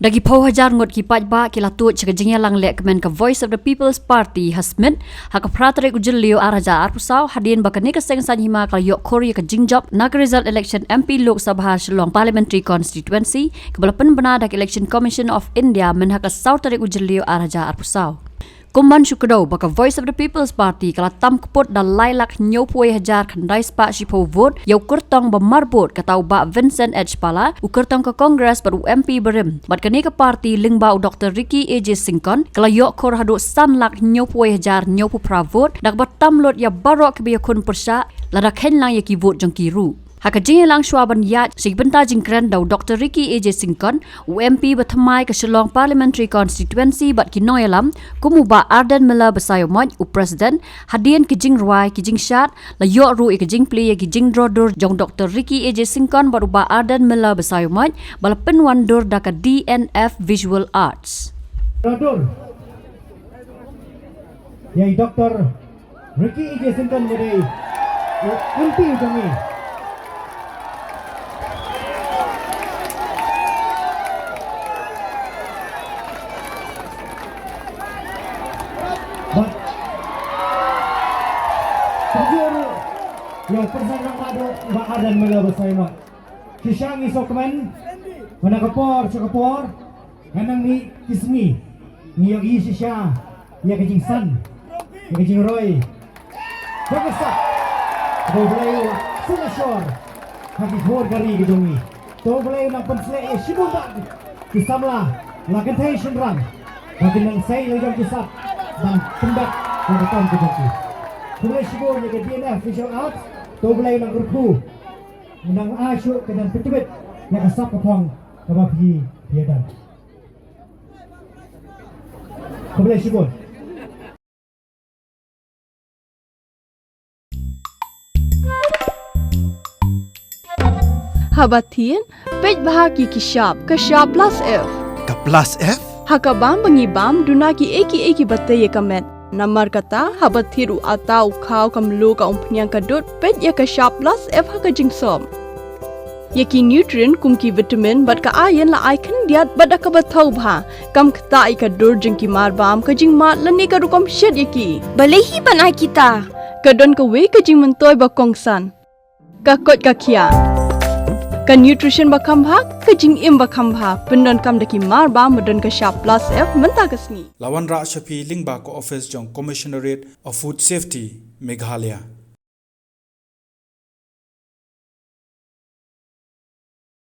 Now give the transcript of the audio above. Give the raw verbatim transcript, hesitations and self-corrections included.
Da ki phew hajar ngut ki paidbah ki la tuid sha ka jingïalang lehkmen ka Voice of the People's Party ha Smit ha ka phra tarik u Jylliew ar hajar arphew saw, hadien ba kane ka seng saiñ hima ka la ïoh khur ïa ka jingjop na ka result election M P Lok Sabha Shillong Parliamentary Constituency, kaba la pynbna da ka Election Commission of India myn ha ka saw tarik u Jylliew ar hajar arphew saw. Kum ban shu kdew ba ka Voice of the People's Party ka la tam kput da lai lak hynñiewphew wei hajar khyndai spah shiphew vote ïa u kyrtong ba marbud, kata u Bah Vincent H Pala, u kyrtong ka Congress bad u M P barim. Bad kane ka party lyngba u Doktor Ricky A J Syngkon ka la ïoh khur haduh san lak hynñiewphew wei hajar hynñiewphew phra vote, da kaba tam lut ïa baroh kiba ïakhun pyrshah, lada kheiñ lang ïa ki vote jong ki ruh. Ha ka jingïalang shuwa ban ïaid sha ki bynta jingkren da u Doktor Ricky A J Syngkon, u M P ba thymmai ka Shillong Parliamentary Constituency bad ki nongïalam, kum u Bah Ardent Miller Basaiawmoit, u President, hadien ki jingrwai, ki jingshad, la ïoh ruh ïa ka jingplie ïa ki jingdro dur jong u Doktor Ricky A J Syngkon bad u Bah Ardent Miller Basaiawmoit, ba la pynwan dur da ka D N F Visual Arts. Dro dur ïa i Doktor Ricky A J Syngkon ba dei u M P jong ngi. Bad kumjuh ruh ïa u President rangbah duh, Bah Ardent Miller Basaiawmoit. Shisha ngi sngewkmen ba na ka por sha ka por, nga nang mih ki sngi, ngi ïohi shisha ïa ka jingsan, ïa ka jingroi, ïa ka sap. To U Blei u sngewsih shor ha ki khor ka ri ka jong ngi. To U Blei u nang pynsleh ïa shibun bah ki samla, la kynthei shynrang, ba kin nang sei la jong ki sap ban pyndep ïa ka kam ka jong ki. Khublei shibun ïa ka D N F Visual Arts. To U Blei u nang kyrkhu, u nang ai shuh ka jingpyntbit ïa ka sap ka phong kaba phi phi ïadon. Khublei shibun. Haba thied, peit bha ki ki shap, ka shap plus F. Ka plus F? Ha ka bam ba ngi bam, duna kiei kiei kiba tei ïa ka met. Namar kata, haba thied u atta, u khaw, ka mluh, ka umphniang, ka dud, peit ïa ka shap plus F ha ka jingsop. Ïa ki nutrient kum ki vitamin bad ka iron la ai khyndiat bad da kaba thaw bha. Kam ktah ïa ka dur jong ki marbam, ka jingmad lane ka rukom shet ïa ki. Balei hi ban ai kita? Ka don kawei ka jingmyntoi ba kongsan. Ka koit ka khiah. Ka nutrition ba kham bha, ka jingim ba kham bha. Pyndonkam da ki marbam ba don ka shap plus F mynta ka sngi. La wanrah sha phi lyngba ka office jong Commissionerate of Food Safety, Meghalaya.